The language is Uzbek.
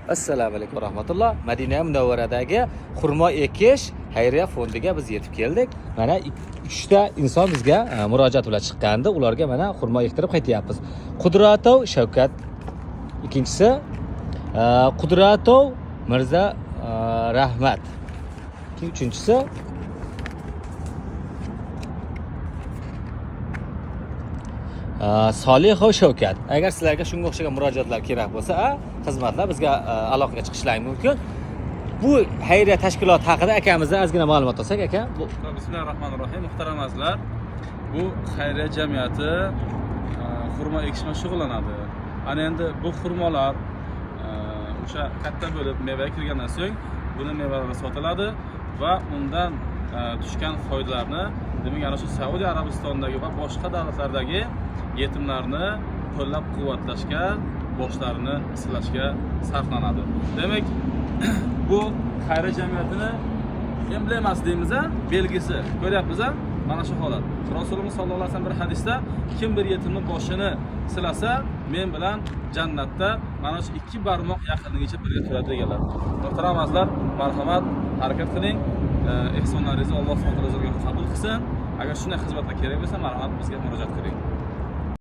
Assalomu alaykum va rahmatulloh. Madina Munavvaradagi xurmo ekish xayriya fondiga biz yetib keldik. Mana uchta inson bizga murojaat bilan chiqqandi. Ularga mana xurmo ektirib qaytyapmiz. Qudratov Shavkat, ikkinchisi Qudratov Mirza Rahmat. Uchinchisi Solihov Shavkat. Agar sizlarga shunga o'xshagan murojaatlar kerak bo'lsa, xizmatlar bizga aloqaga chiqishlari mumkin. Bu xayriya tashkiloti haqida akamizdan ozgina ma'lumot olsak, aka. Bu Bismillahi rohmanir rohim. Muhtaram azizlar, bu xayriya jamiyati xurmo ekish bilan shug'ullanadi. Ana endi bu xurmolar o'sha katta bo'lib mevaga kirgandan so'ng buni mevalari sotiladi va undan tushgan foydalarni, demak, ana shu Saudiya Arabistonidagi va boshqa davlatlardagi yetimlarni qo'llab-quvvatlashga, boshlarini silashga sarflanadi. Demak, bu xayriya jamiyatini emblemasi deymiz, a belgisi ko'ryapmiz, a mana shu holat. Rasululloh sollallohu alayhi vasallam bir hadisda: "Kim bir yetimni boshini silasa, men bilan jannatda mana shu ikki barmoq yaqinligicha birga turadi", deganlar. Muhtaram azizlar, marhamat, harakat qiling. Ehsonlaringizni Alloh subhanahu taolo qabul qilsin. Agar shunday xizmatlar kerak bo'lsa, marhamat, bizga murojaat qiling.